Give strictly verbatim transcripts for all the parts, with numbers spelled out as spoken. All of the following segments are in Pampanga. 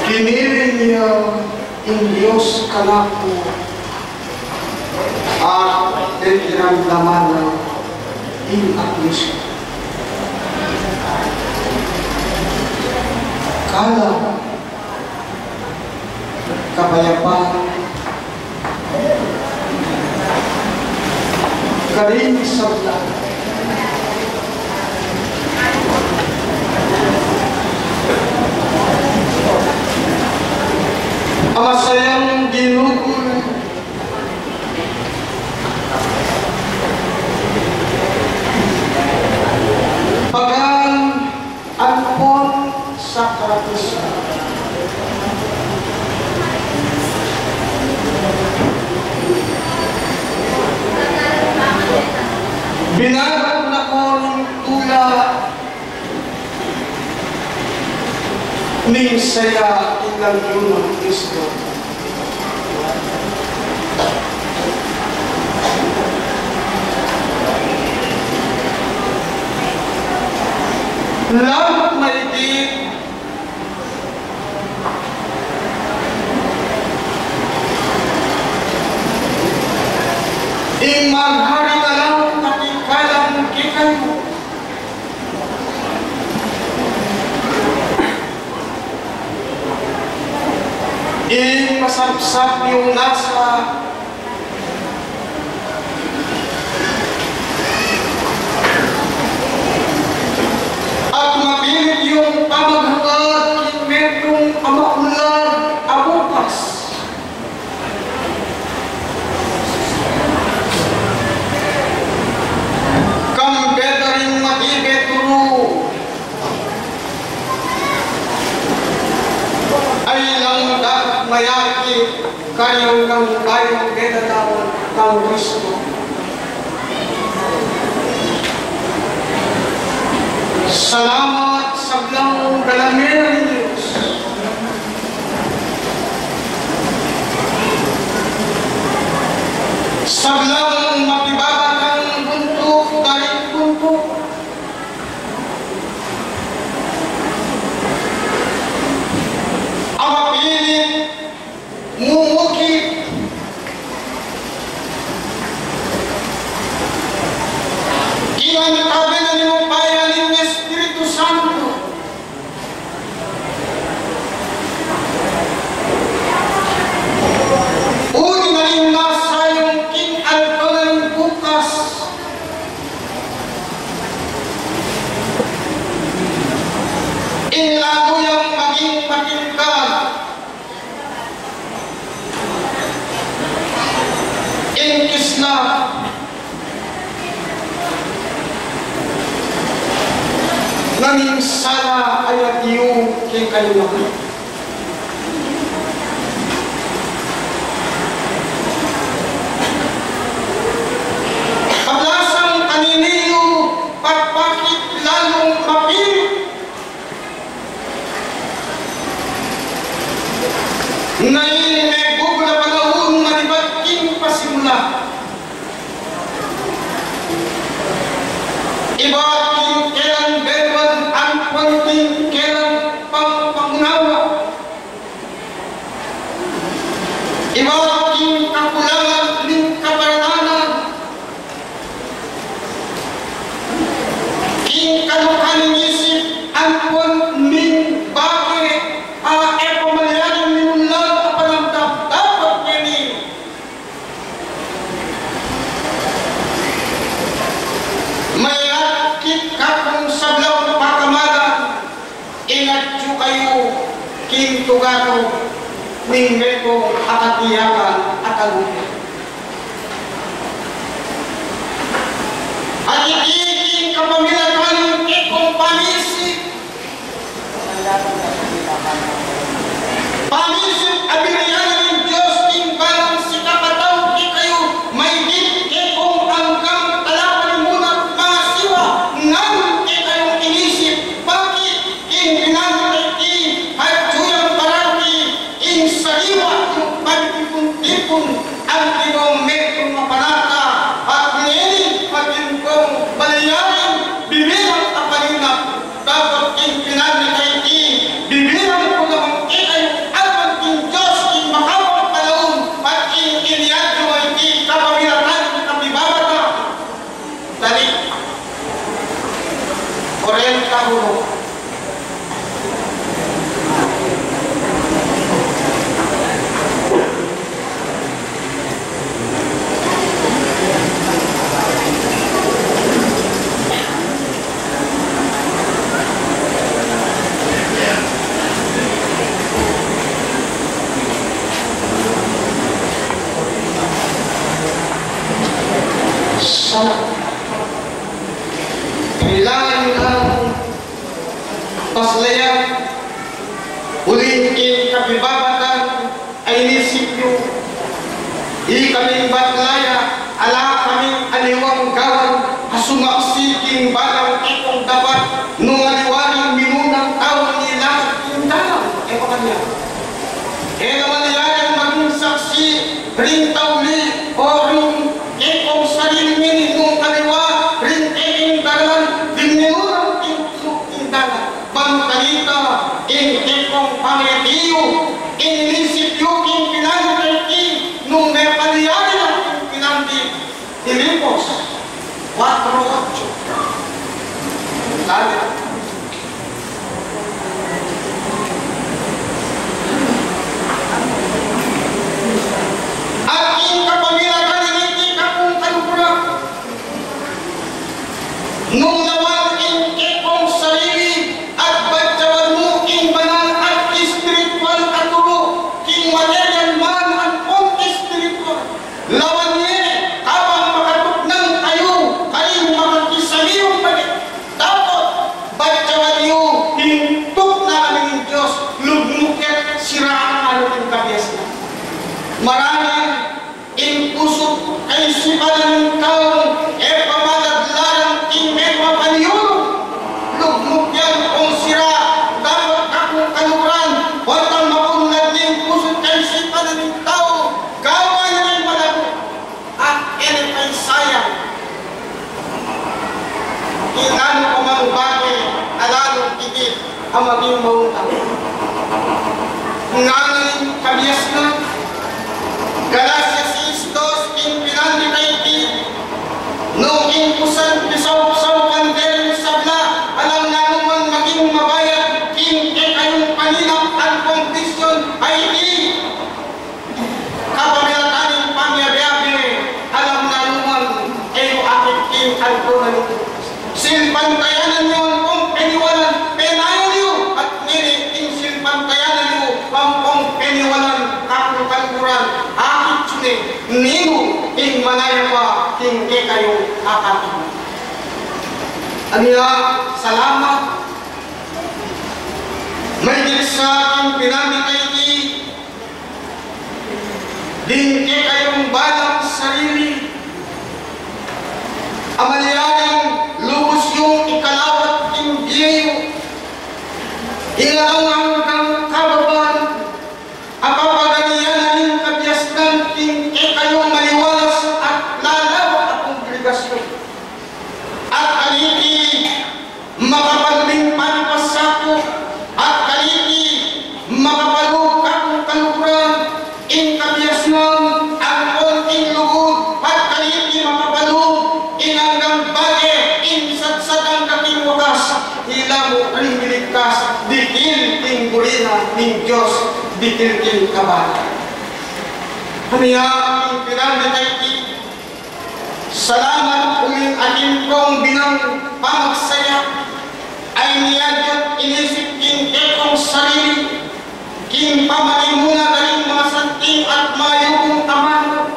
Kiniring ya ing Dios kanaku at piniramdaman na ing aklus. Kalam, kapayapan, karing sabla. Ang masayang ginugol, pagan ampon sakrapisyo. Binago na ko ning tula ning saya ing Ginu Kristo. Lalu maigit ing maghari na lang pati kalam kekayu. Ing masapsap yung lasa at mapilit yung pamaghangad king metung a maulad a bukas. Kambe da ring matibe turu, ay lang dapat mayakit kareng kang bayung bedadau kang Kristo. Salamat, sablang dalan ning Dios. Sablang mapibabatang buntuk, garing buntuk a mapilit mumukit. King antabel na ning upaya ning Espiritu Santo, uli na ring masayang king aldo na ning bukas, ing lalu yang maging matingkad ing kisna na ning sala a atiu kekayu. Paglasang kanini yu, pagpakit lalung mapilit. Nung megugul a panaun, manibat king pasimula, ibat king kelang beluan ampon king kelang pang-, pangunawa, ibat king kakulangan ning kaparananan, king kaluka ning isip ampon ning bage a e pamalyari ning unlad a panamdam. Dapat ngeni, mayakit kakung sablang pakamalan, inatyu kayu king tugatug ning metung a katiyakan a talunan. At iti king kapamilatan ning kekong pamisip, pamisip a binian ning Dios king balang sikap a tau kekayu, maigit kekong anggang talapan ning munang mangasiwa, nganang kekayung inisip, bakit king binanat a iti, atyu yang parati ing saliwa ning pagtipun-tipun, anti nong metung a panat Kwarenta uno. Sana kailangan yu nang paslayan uling king kapibabatan a inisip yu. Ikaming batlaya, ala kaming aliwang gawan a sumaksi king balang kekong dapat nung aliwa ring minunang tau ning langit king dalan. E, makanyan. E na malyaring maging saksi ring tauli o ring kekong sarili nung aliwa ring keking dalan ding minunang king, king dalan. Ban kanita, ing kekong pameti yu, ing inisip yu king pinandi keti, nung mepalyari na king pinandi. Filipos kuwatro otso. Sabi, at ing kapamilatan niti, kakung kaluguran, nung lawan ing kekong sarili at batyawan mu ing banal at espiritual a turu, king material man ampong espiritual, lawan ye, kabang makatuknang kayu karing makakisamiung bage, dapot batyawan yu ing tuknang ning Dios, lugmuk yat sira king kabiasnan. Marana ing pusu't kaisipan ning tau, e pa maladlaran ing mepapanyulu. Lugmuk yan kung sira, dapot kakung kaluguran, o tang mapunlad ning pusu't kaisipan ning tau, gawan ning malago, at e ne paisayang ing nanu pa mang bage a lalung tibid a maging maunang. Ngana ning kabiasnan, Galacia sais dos, ing pinandi keti, nung ing pusan pisawpsawpan de ring sabla, alang nanu mang maging mabayat king kekayung paninap at kondisyon a iti, kapamilatan ning pamiabe-abe, alang nanu mang e yu akit king aldo na lugud. Silpantayanan yu ampong peniwalan, penayan yu, at ngeni ing silpantayanan yu ampong peniwalan, kakung kaluguran, akit yu ne ninu ing manayap king kekayung akakit. Anya, salamat. Maygit sa king pinandi keti, ding kekayung balang sarili, a malyaring lubus yung ikalawat ing bie yu, ing alang anggang kababan a papaganyan na ning kabiasnan king kekayung maliwalas at lalawak a kongregasyon. At kaniti makapalubing panipasaku, at kaniti makapalub, kakung kaluguran, ing kabiasnan, ampon ing lugud, at kaniti makapalub ing anggang bage, ing satsat angga king wakas, ila mu ring miligtas, dikil king buri na ning Dios, dikil king kabala. Anya ing pinandi keti, salamat uling atin kong binang pamagsaya, a inyadyu at inisip king kekong sarili, king pamanyumuna karing masanting at mayupayang amanu,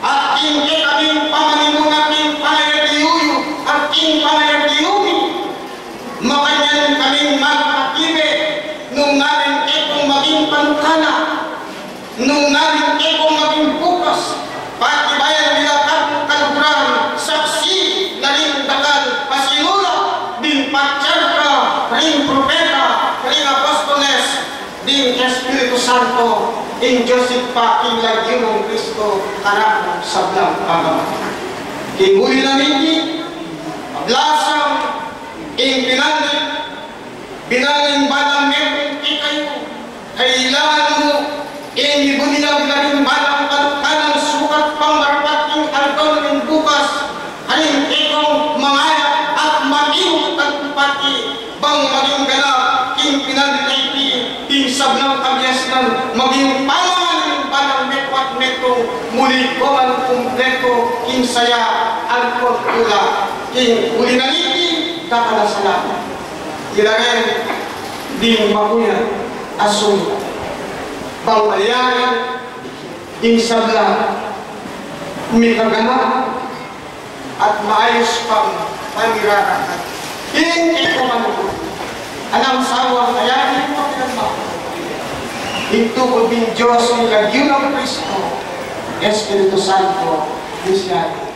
at king kekaming pamanyumuna king pangayatiyu yu at king pangayatiyu mi. Makanyan kaming magpakibe, nung nganan kekong maging panukala, nung nganan kekong maging bukas, patibayan mi la, kakung kaluguran, saksi na ring dakal a sinula ding patriarka, ring propeta, ring apostoles, ding Espiritu Santo, ing Dios Ibpa, king lagyu nang Kristo, kanaku sablang pamagmamagad. King uli na niti, ablasang ing pinandi, binang ning balang metung kekayu, kailangan mu ing ibunyag na ring balang panukala sukat pang marapat king aldo na ning bukas, karing kekong mangayap at makiung tagpati Saya, ang pagkula king uli na niti, dakal a salamat. Ila ren ding makuya a sumba. Bang malyari ing sabla, mikaganap at maayus pang panirarakal. Ing ikamanung alang sawang kayari mo pinagmamahal. Ing tubud ning Dios, ing lagyu nang Kristo, Espiritu Santo, Misiani.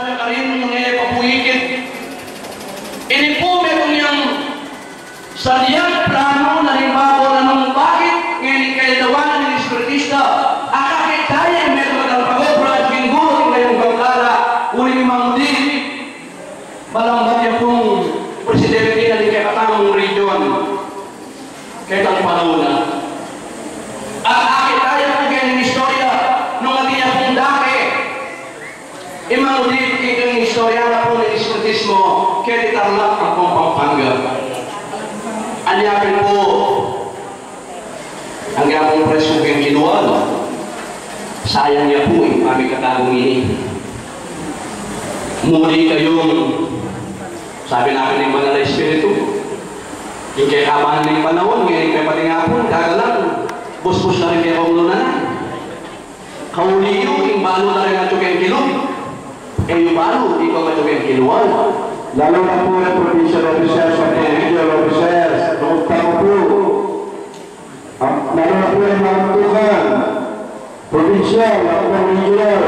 Karin nung e papuikit. Ini pu metung yang sadyang planu na ning babo na nung bakit ngeni kailawan ning espiritista, akakit tayo metung a talpagobra at ginggurut ngayong gagala, uli ni Mang Di, malambat ya pung presidente na ning kekatamung region. Ketang panaun na. At akit tayo pu keng istorya, nung atin ya pung dake, imang udit keng istorya na pu ning espiritismo, keti Tarlac ampong Pampanga. Anya pin pu, angga pung presko keng kilual. Sayang ya pu, ing pamikatagung ini. Muli kayung, sabi na pin ning Banal a Espiritu, ing kekaban ning panaun, ngeni pepati nga pu, dagalang busbus na rin kekong lunan. Kauli yu, ing balu na rin atyu keng kilub, e yu balu, ikong atyu keng kilual. Lalu na pu ring provincial officers, pati regional officers, nung tamu pu. Am, lalu na pu ring mga tukan, provincial, at mga regional,